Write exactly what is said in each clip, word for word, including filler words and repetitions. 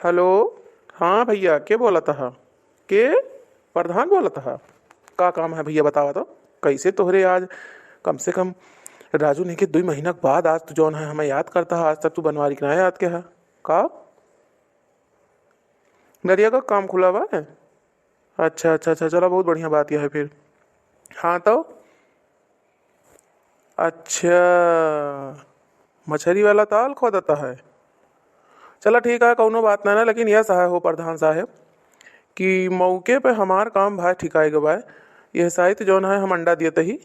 हेलो, हाँ भइया, के बोलत ह? के? प्रधान बोलत ह? का काम है भइया, बतावा तो। कैसे तोहरे आज, कम से कम राजू नहीं के दुई महीना के बाद आज तू जौन है हमें याद करता है, आज तक तू बनवारी के ना याद के है का? नरिया का काम खुला बा? अच्छा, अच्छा, अच्छा, चला, बहुत बढ़िया बात यह है फिर। हाँ तो, अच्छा, मछरी वाला ताल खोदता है। चला ठीक है, कौनो बात ना ना, लेकिन यह सहाय हो प्रधान साहेब कि मौके पे हमार काम भाई ठिकाए के बा। यह साइत जौन है हम अंडा दियत ही।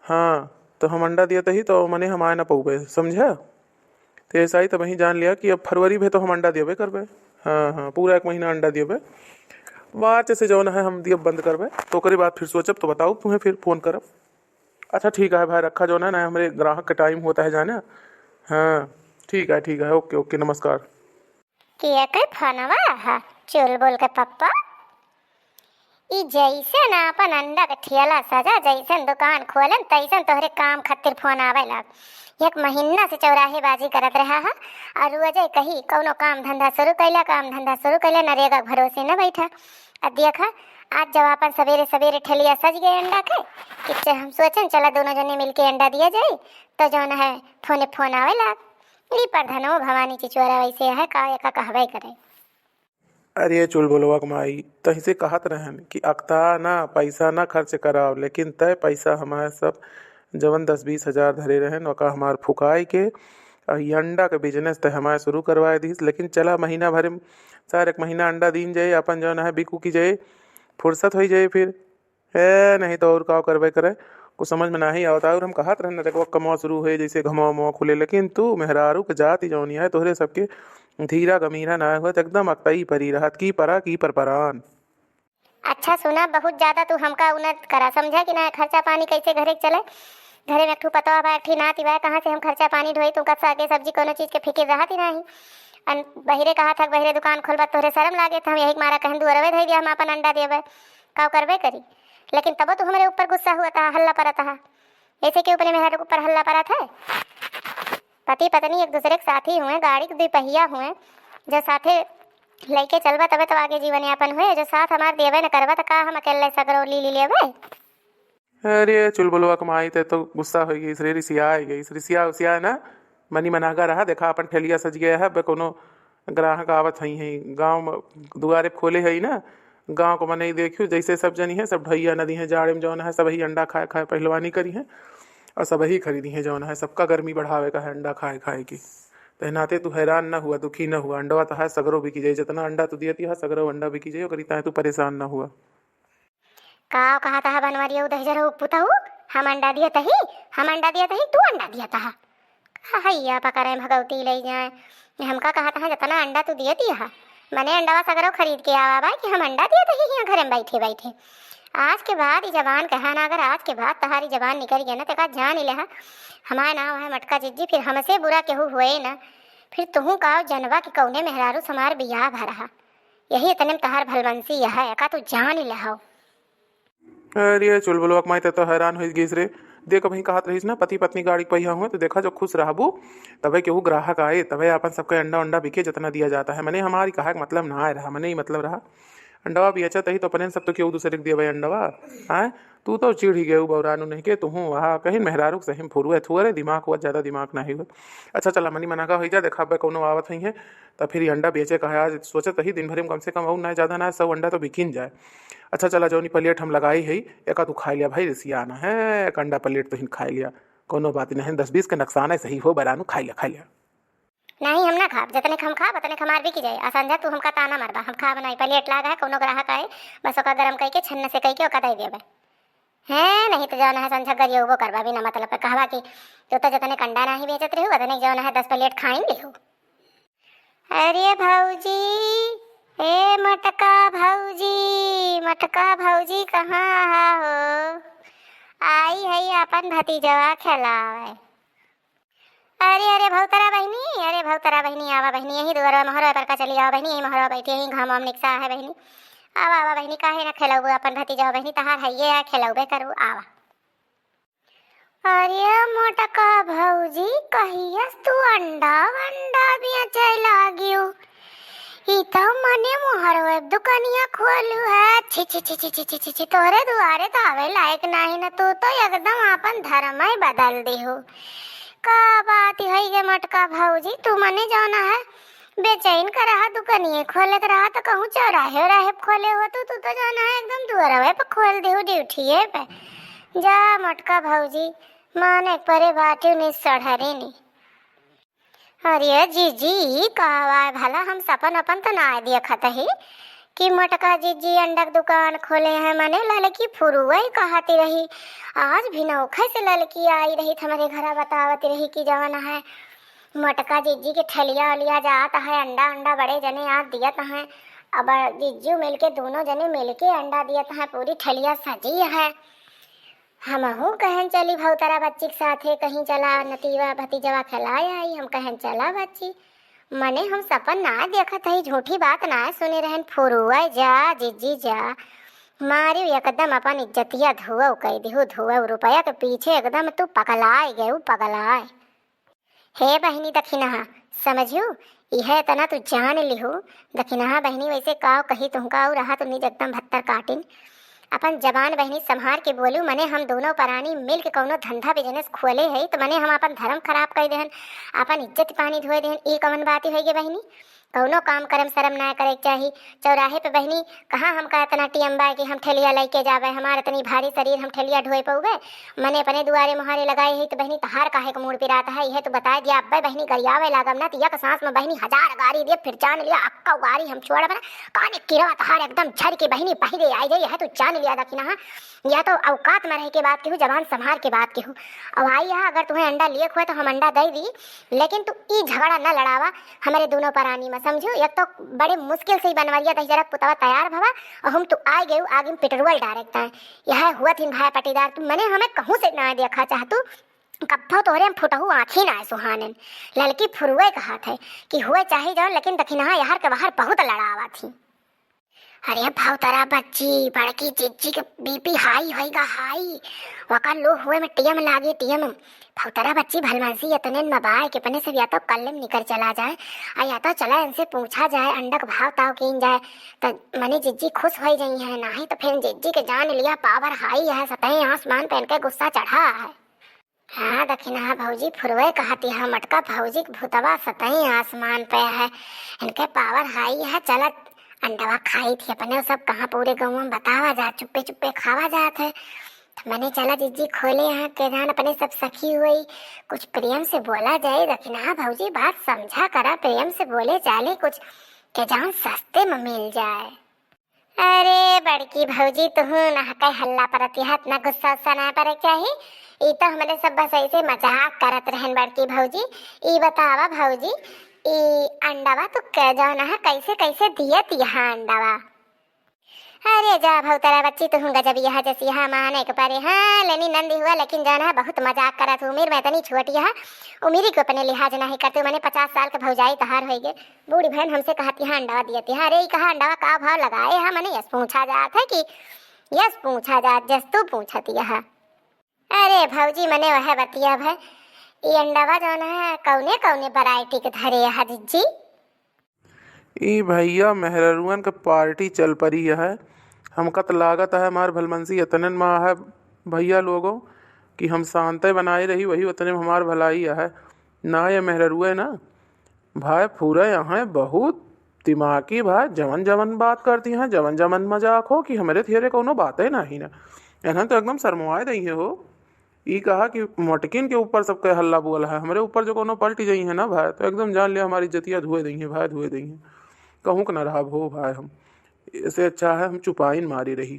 हाँ, तो हम अंडा दियत ही तो मने हम आए ना पौबे, समझा? तो यह साइत अबहीं जान लिया कि अब फरवरी में तो हम अंडा दियबे करबे। हाँ, हाँ, पूरा एक महीना अंडा दियबे। मार्च से जौन है हम दियब बंद करबे, तो ओकरे बाद फिर सोचब तो बताओ, तुम्हें फिर फोन करब। अच्छा ठीक है भाई, रखा जौन है ना, हमरे ग्राहक का टाइम होता है जाने। हाँ ठीक है, ठीक है, ओके ओके, नमस्कार। के के फोनवा हा? चुलबुल के पप्पा। ई जैसन आपन अंडा के ठेला सजा, जैसन दुकान खोलन, तैसन तोहरे काम खातिर फोन आवे लाग। एक महीना से चौराहेबाजी करत रहा हा, और रोजे कही कौनो काम धंधा शुरू कैला, काम धंधा शुरू कैला, नरेगा के भरोसे न बैठा। आ देखा, आज जब आपन सवेरे सवेरे ठेलिया सज गए अंडा के, कि च-, हम सोचन चला दोनों जने मिलके अंडा दिया जाए, तो जौन है फोने फोन आवे लाग। ई प्रधानो भवानी चिचोरा वैसे है का, एका कहबे करे। अरे चुलबुलवा के माई, तहिसे कहत रहन कि अकता ना, पैसा ना खर्च कराव, लेकिन तय पैसा हमारे सब जवन दस बीस हजार धरे रहन, ओका हमार फुकाए के, आ ई अंडा के बिजनेस तय हमारे शुरू करवाए दिस। लेकिन चला महीना भर में, चार एक महीना अंडा दीन जाए, अपन जौन है बिकू की जाए, फुर्सत होई जाए फिर। ए, नहीं तो और का करबे करे, कुछ समझ में नाही आवता। और हम कहत रहन, देखो, कमवा शुरू होए, जैसे घमवा उमवा खुले, लेकिन तू मेहरारू के जाति जौनी है, तोहरे सबके धीरा गमीरा ना होत, एकदम अकतई परी रहत, की परा, की पर परान। अच्छा सुना, बहुत ज्यादा तू हमका उन्नत करा, समझा कि ना? खर्चा पानी कैसे घरे के चले? घरे में एक ठू पतवा बा, एक ठी नाती बा, कहाँ से हम खर्चा पानी ढोई? तुमका सागे सब्जी कोनो चीज के फिकिर रहत ही नाही। अन बहिरे कहा था, बहिरे दुकान खोलबा, तोहरे शर्म लागे था, हम यही के मारा कहन दुअरवे धई दिया, हम अपन अंडा देबे, का करबे करी। लेकिन तबो तू हमरे ऊपर गुस्सा हुआ था, हल्ला परत हा। ऐसे के अपने मेहरारू के ऊपर हल्ला परत है? पति पत्नी एक दूसरे के साथी हुए, गाड़ी के दुई पहिया हुए, जो साथे लइके चलबा तबे तो आगे जीवन यापन हुए, जो साथ हमार देबे न करबा तो का हम अकेले सगरो ली ली लेबे? अरे चुलबुलवा के माई, ते तो गुस्सा हो गई रे, रिसिया गई, रिसिया उसिया ना, मनी मनागा रहा। देखा अपन ठेलिया सज गया है, बे कोनो ग्राहक आवत हई है, गाँव में दुआरे खोले है ना, गाँव को मनई देखियो जैसे सब जनी है, सब ढैया नदी है, जाड़े में जौन है, सब ही अंडा खाए खाए पहलवानी करी है और सब ही खरीदी है जौन है, सबका गर्मी बढ़ावे का है अंडा खाए खाए की। ते नाते तू हैरान न हुआ, दुखी न हुआ, अंडवा तो है सगरो बिकी जाए, जितना अंडा तू दियती है सगरो अंडा बिकी जाए, ओकरी ताए तू परेशान न हुआ। का कहा था बनवरिया उदहजर हो पुतहू? हम अंडा दिया तही, हम अंडा दिया तही, तू अंडा दिया तहा। का हैया पकड़े भगवती ले जाए। हमका कहा था जितना अंडा तू दिया दिया हा, मने अंडवा सगरो खरीद के आवा बा कि हम अंडा दिया तही हियाँ घरे में बैठे बैठे। आज के बाद ई जबान कहा ना, अगर आज के बाद तहारी जबान निकल गया ना, तेका जान ही लेहा, हमारे नाम है मटका जिज्जी, फिर हमसे बुरा केहू हुए ना, फिर तुहू का जनवा कि कौने मेहरारू समार बियाह भरहा। यही इतने में तहार भलमनसी यह है, का तू जान ही लेहाओ। अरे चुलबुलवा के माई, ते तो हैरान होई गईस रे। देख, अबहीं कहत रहीस ना, पति पत्नी गाड़ी के पहिया हुए, तो देखा, जो खुश रहबू, तबे केहू ग्राहक आए, तबे आपन सबके अंडा उंडा बिके, जितना दिया जाता है। मने हमारी कहा के मतलब ना आए रहा, मने ही मतलब रहा, अंडवा बेचत ही तो अपने सब तो केहू दूसरे के दिया भाई अंडवा। आए, तू तो चिढ़ ही गए बौरानू नहीं के, तुहू वहाँ कहीं मेहरारू के सही में फुरुए थुअरे, दिमाग हुआ, ज्यादा दिमाग नहीं हुआ। अच्छा चला, मनी मना का होई जा, देखा बे कौनो आवत ही है, तो फिर ये अंडा बेचे का है। आज सोचत ही दिन भर में कम से कम और ना ज्यादा ना सौ अंडा तो बिकिन जाए। अच्छा चला, जौनी प्लेट हम लगाई है, एका तू खाई लिया भाई, रिसिया ना है, एक अंडा प्लेट तो हिन खाई लिया, कोनो बात नहीं, दस बीस के नुकसान है, सही हो बरानू, खाई लिया, खाई लिया। नहीं, हम ना खाब, जतने के हम खाब, उतने के हमार बिकी जाए। आ संझा तू हमका ताना मारबा, हम खाब नहीं, प्लेट लाग है, कोनो ग्राहक आए, बस ओका गरम कइके, छन्न से कइके ओका दे देबे। हैं, नहीं तो जौन है संझा गरियउबो करबा बिना मतलब के, कहबा कि तू तो जतने के अंडा नहीं बेचत रहू, उतने के जौन है दस प्लेट खाइन लेहू। अरे भौजी, ए मोटका भौजी, मोटका भौजी कहाँ हा हो? आई है अपन भतीजवा खेलावे। अरे, अरे भौतरा बहिनी, अरे भौतरा बहिनी, आवा बहिनी, यही दुआरवा मोहरवा पर का चली आवा बहिनी, यही मोहरवा बैठी, यही घाम वाम निकसा है बहिनी। आवा, आवा बहिनी, काहे ना खेलउबू अपन भतीजवा बहिनी, तहार हइये आ, खेलउबे करू, आवा। अरे मोटका भौजी, कहियस तू अंडा वंडा बेचे लागियो? ई तो मने मोहर होए दुकानिया खोलू है। छी, छी, छी, तोहरे दुआरे तो आवे लायक नाही न, तू तो एकदम आपन धर्म ही बदल देहू। का बात होई गे मोटका भौजी, तू मने जौन है बेचैन क रहा, दुकानिये खोले क रहा तो कहूँ चौराहे उराहे खोले हो तू, तू तो जौन है एकदम दुआरवे पे खोल देहू ड्यूटीए पे। जा मोटका भौजी, माने परे बाटू नी सढ़री नी। अरे जीजी, ई का हवा है भला? हम सपन अपन तो ना देखत ही कि मोटका जीजी अंडा के दुकान खोले हैं। मने ललकी फुरुआ ही कहती रही, आज भी नौखे से ललकी आई रही त हमरे घरा बतावत रही कि जवन है मोटका जीजी के ठेलिया उलिया जात है, अंडा अंडा बड़े जने आज दियत हैं। अब जीजू मिलके, दोनों जने मिलके अंडा दियत हैं, पूरी ठेलिया सजी है। हमहू कहेन चली भौतरा बच्ची के साथे कहीं चला, नतीवा भतीजवा खेलाए आई। हम कहेन चला बच्ची, मने हम सपन ना देखत हई, झूठी बात ना सुने रहन। फुरुआ जा, जिज्जी जा, मारियो एकदम अपन इज्जतिया धुआव कई दिहू, धुआव। रुपया के पीछे एकदम तू पगलाए गयू, पगलाए। हे बहिनी दखिनहा, समझू, इहे इतना तू जान लिहू। दखिनहा बहिनी, वैसे काव कही तुमका, और रहा तुमनी एकदम भत्तर काटिन। अपन जबान बहिनी संभार के बोलू, मने हम दोनों परानी मिल के कौनो धंधा बिजनेस खोले है, तो मने हम अपन धर्म खराब कर देहन, अपन इज्जत पानी धोए देहन, ई कवन बात होई गे बहिनी? कौनो काम करम शरम ना करे के चाही। चौराहे पे बहिनी, कहाँ हमका इतना टियम बा कि हम ठेलिया लइके जाबे? हमार इतनी भारी शरीर, हम ठेलिया ढोए पउबे? मने अपने दुआरे मुहारे लगाए ही, तो बहिनी, तहार काहे के मूड़ पिरात है, यह तू बताए दिया। अब्बे बहिनी, गरियावे लागम ना, तो एक सांस में बहिनी हजार गारी दे, फिर जान लिया, अक्का गारी हम छोड़ब ना। काने किरवा तहार एकदम झड़ के बहिनी पहिरे आई जाई, यह तू जान लिया दखिनहा। या तो औकात में रह के बात केहू, जबान संभार के बात केहू। अब आई है, अगर तुम्हें अंडा लिए हुए तो हम अंडा दे दी, लेकिन तू ई झगड़ा न लड़ावा हमरे दोनों परानी में, समझू? एक तो बड़े मुश्किल से ही बनवरिया दही जरा पुतवा तैयार भवा, और हम तू आ गए आगे में पेट्रोल डायरेक्ट है। यह हुआ थीन भाई पटीदार, तू मने हमें कहूँ से ना देखा चाह तू, कब्बो तोहरे हम फुटहू आँखी ना सुहानन। ललकी फुरुए कहत है कि हुए चाहे जाओ, लेकिन दखिनहा यहर के बाहर बहुत लड़ावा थी। अरे भौतरा बच्ची, बड़की जिज्जी के बीपी हाई होइगा, हाई। वका लो हुए में टीएम लागे, टीएम। भौतरा बच्ची भलमनसी इतने में बाय के अपने से या तो कल्ले में निकर चला जाए, आ या तो चला इनसे पूछा जाए, अंडा के भाव ताव कीन जाए, त मने जिज्जी खुश होई जाई है, नाही तो फिर जिज्जी के जान लिया पावर हाई है, सतही आसमान पे इनके गुस्सा चढ़ा है। हाँ, दखिनहा भौजी फुरवे कहती है, मटका भौजी के भूतवा सतही आसमान पे है, इनके पावर हाई है, चलत अंडवा खाई थी अपने, सब कहाँ पूरे गाँव में बतावा जा, चुप्पे चुप्पे खावा जात है। तो मने चला जिज्जी खोले यहाँ के जान अपने सब सखी हुई, कुछ प्रेम से बोला जाए, दखिनहा भौजी बात समझा करा, प्रेम से बोले चाले कुछ, के जान सस्ते में मिल जाए। अरे बड़की भौजी, तुहू ना कई हल्ला परत यह, इतना गुस्सा उस्सा ना परे चाही। ई तो हमरे सब बस ऐसे मजाक करत रहन बड़की भौजी। ई बतावा भौजी, ई अंडवा तू के जौन है कैसे कैसे दियत यह अंडवा? अरे जा भौतरा बच्ची, तुहू गजब यह जस यह माने के परे। हाँ लेनी नंदी हुआ, लेकिन जौन है बहुत मजाक करत हूँ। उम्र में इतनी छोटी है, उम्र को अपने लिहाज नहीं करते। मने पचास साल के भौजाई तहार होई गे। बूढ़ी बहन हमसे कहती है अंडवा दियती है। अरे ई कहा अंडवा का भाव लगाए है? मने यस पूछा जात है कि यस पूछा जात, जस तू पूछती है। अरे भौजी मने वह बतिया भय, ई अंडवा जौन है कौने कौने वैरायटी के धरे है जिज्जी? ई भैया मेहररुअन के पार्टी चल परी है। हमका त लागत है हमार भलमनसी इतने मा है भैया लोगों कि हम शांति बनाए रही, वही उतने में हमार भलाई है। ना ये मेहररुए ना, भाई फुरे यहाँ बहुत दिमागी भाई, जवन जवन बात करती हैं, जवन जवन मजाक हो कि हमरे थियरे कौनो बाते नाही ना। एनहन तो एकदम शर्मवाए दई है हो। ई कहा कि मोटकिन के ऊपर सबके हल्ला बोल है, हमरे ऊपर जो कौनो पलटी जाई है ना भाई, तो एकदम जान लिया हमारी इज्जतिया धुए दई है भाई, धुए दई है। कहूँ के ना रहब हो भाई हम, इससे अच्छा है हम चुपाइन मारी रही।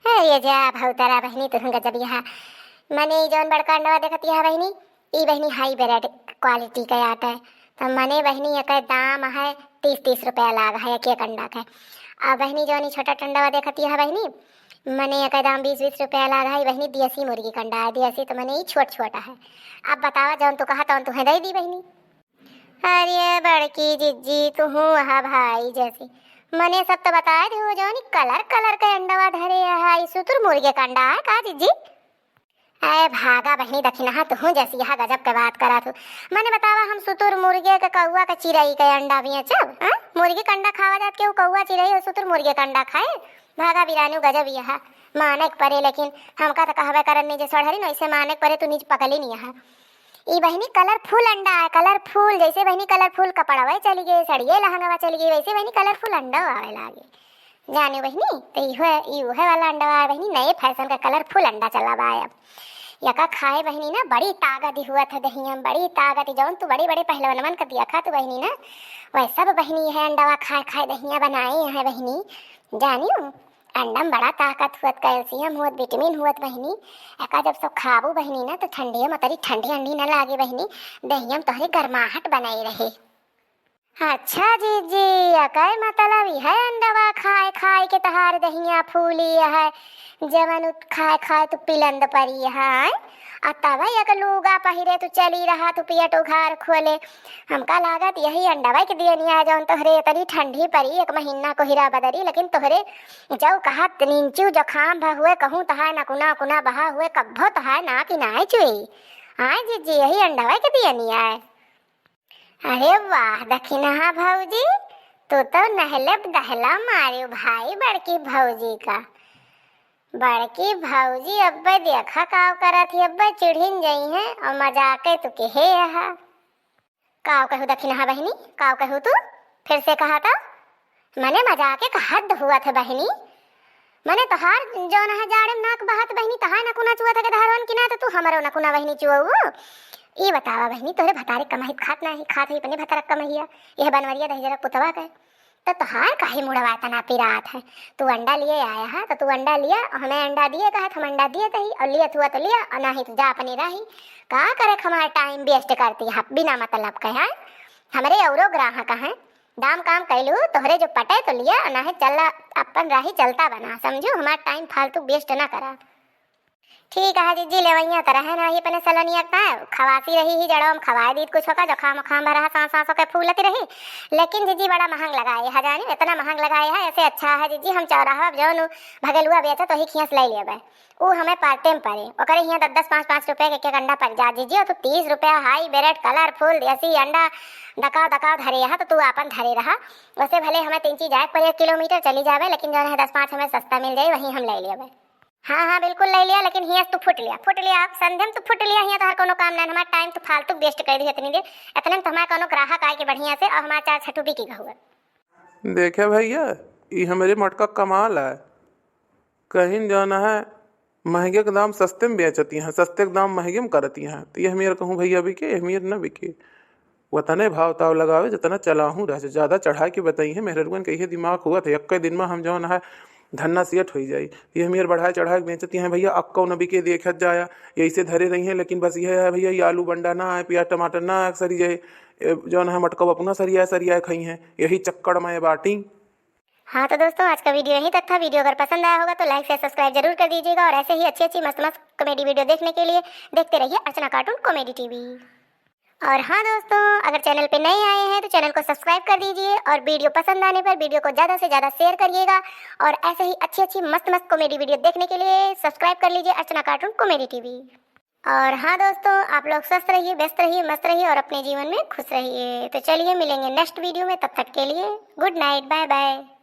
अरे जा भौतरा बहिनी, तुहूँ गजब यहा। मने ई जौन बड़का अंडवा देखत यहा बहिनी, ई बहिनी हाई ब्रेड क्वालिटी के आटे। तो मने बहिनी एकर दाम है तीस तीस रुपया लाग है एक एक अंडा के। आ बहिनी जौन ई छोटा अंडवा देखत यहा बहिनी, मने एकर दाम बीस बीस रुपया लाग है। बहिनी देसी मुर्गी के अंडा है, देसी तो मने ई छोट छोट है। अब बतावा जौन तू कहा तौन तुहे दे दी बहिनी। अरे बड़की जिज्जी, तुहूँ वहा भाई जैसी। मने सब तो बताए दे हो, जौन ई कलर कलर के अंडवा धरे है, ई सुतुर मुर्गे के अंडा है का जिज्जी? अरे भागा बहिनी दखिनहा, तुहूँ जैसी यहाँ गजब के बात करत हू। मने बतावा, हम सुतुर मुर्गे के, कौआ के, चिरई के अंडा बेचब, हाँ? मुर्गी के अंडा खावा जात के, उ कौआ चिरई हो सुतुर मुर्गे के अंडा खाए? भागा बिरानू, गजब यहाँ माने के परे, लेकिन हमका तो कहबे करन नहीं जे सड़हरी न, ऐसे माने के परे तू निज पकली नहीं यहाँ। ई बहिनी colourful अंडा है, colourful, जैसे बहिनी colourful कपड़वा चली गई, सड़िए लहंगवा चली गई, वैसे बहिनी colourful अंडा आवे लागे। जाने बहिनी, तो इहो, ई उहे वाला अंडा है बहिनी, नए fashion का colourful अंडा चला बा अब। यका खाए बहिनी ना, बड़ी ताकत ही हुआ था दहिया में, बड़ी ताकत ही। जौन तू बड़े बड़े पहलवानवन का दिया खा तू बहिनी ना, वह सब बहिनी है अंडवा खाए खाए दहिया बनाए हैं बहिनी। जानियो, अंडा में बड़ा ताकत हुअत, calcium हुअत, vitamin हुअत बहिनी। एका जब सब खाबू बहिनी ना, तो ठंडी में तरी ठंडी अंडी ना लागे बहिनी, दहिया में तोहरे गर्माहट बनाए रहे। अच्छा जीजी, एकर मतलब यह अंडवा खाए खाए के तहार दहिया फूली है, जवन उत खाए खाए तू पिलंद परी है, आ तब एक लूगा पहिरे तू चली रहा, तू पेट उघार खोले। हमका लागत यही अंडवा के देनिया है, जौन तोहरे इतनी ठंडी परी, एक महीना कोहिरा बदरी, लेकिन तोहरे जौ कहा निंचू जुकाम भा हुए, कहूँ तहार नकुना उकुना बहा हुए, कब्बो तहार ना कि नाय चुई। आय जीजी, यही अंडवा के देनिया है। अरे वाह दखिनहा भौजी, तू तो नहले दहला मारियो भाई बड़की भौजी का। बड़की भौजी अब्बे देखा काव करत ही, अब्बे चिढ़िन जई हैं और मजाके तू केहे हा। काव कहू दखिनहा बहिनी, काव कहू तू? फिर से कहा तो। मने मजाके का हद हुआ था बहिनी। मने तोहार जौन है जाड़े में नाक बहत बहिनी, तहार नकुना चुआ था के धारवन की ना, तो तू हमरो नकुना बहिनी चुअऊ। ई बतावा बहिनी, तोहरे भतारे कमाई खात नाही, खात है अपने भतार कमैया, यह बनवरिया दहिजरा पुतवा के। तो तोहार काहे मुड़वा तना पिरात है? तू अंडा लिए आया है, तो तू अंडा लिया, हमें अंडा दिए कहा, हम अंडा दिए तही, और लिया थुआ तो लिया, और नाही तो जा अपने राही। का करे हमारा time waste करती है बिना मतलब के, हैं? हमरे औरो ग्राहक हैं, दाम काम कैलू, तोहरे जो पटे तो लिया, और नाही चल अपन राही चलता बना, समझू, हमारा time फालतू waste ना करा। ठीक है जीजी, लेवैया तो रहे ना ही अपने सलोनिया का, खवासी रही ही जड़ो हम खवाए दीत कुछ होका, जुकाम उखाम भरा सांस सांस के फूलत रही, लेकिन जीजी बड़ा महंग लगाए है, जानी इतना महंग लगाए है, ऐसे अच्छा है जीजी, हम चौराहा जौन भगलुआ बेचत वही खियास ले लेबे। उ हमें पार्टे में पड़े, ओकरे हियाँ दस दस पाँच पाँच रुपया के एक एक अंडा पड़ जा जीजी, और तू तीस रुपया hybrid colourful देसी अंडा दकाव दकाव धरे हा, तो तू आपन धरे रहा। वैसे भले हमें तीन चीज जाए पर एक किलोमीटर चली जावे, लेकिन जौन है दस पाँच हमें सस्ता मिल जाई, वही हम ले लेबे। हाँ हाँ बिल्कुल ले लिया, लेकिन हियाँ तू फुट लिया, फुट लिया, अब संध्या में तू फुट लिया, हियाँ तोहार कोनो काम नहीं, हमारा time तू फालतू waste कर दी इतनी देर, इतने में तो हमारा कोनो ग्राहक आए के बढ़िया से और हमारा चार छठू बिकी गहुआ। देखे भैया, ई हमरे मटका कमाल है। कहीं जौन है महंगे के दाम सस्ते में बेचती हैं, सस्ते के दाम महंगे में करती हैं। तो ये हमें कहूँ भैया बिके, ये हमें न बिके। वतने भाव ताव लगावे जतना चलाहूँ रह, ज्यादा चढ़ा के बताई है। मेहररुअन के इहे दिमाग हुआ था, एक्के दिन में हम जौन है धन्ना सियट होई जाई। ये हमें बढ़ाए चढ़ाए के बेचती हैं भैया, अक्को न बिके देखत जाया, यही से धरे रही हैं। लेकिन बस यह है भैया, ये आलू बंडा ना आए, प्याज टमाटर ना आए, सरी जाए, ए, जौन है मटका अपना सरिया सरिया खाई हैं, यही चक्कर में बाटी। हाँ तो दोस्तों, आज का video यहीं तक था। Video अगर पसंद आया होगा तो like share subscribe जरूर कर दीजिएगा और ऐसे ही अच्छी अच्छी मस्त मस्त comedy video देखने के लिए देखते रहिए अर्चना Cartoon Comedy T V। और हाँ दोस्तों, अगर channel पे नए आए हैं तो channel को subscribe कर दीजिए और video पसंद आने पर video को ज़्यादा से ज़्यादा share करिएगा और ऐसे ही अच्छी अच्छी मस्त मस्त comedy video देखने के लिए subscribe कर लीजिए अर्चना Cartoon Comedy T V। और हाँ दोस्तों, आप लोग स्वस्थ रहिए, व्यस्त रहिए, मस्त रहिए और अपने जीवन में खुश रहिए। तो चलिए मिलेंगे next video में, तब तक के लिए good night, bye bye।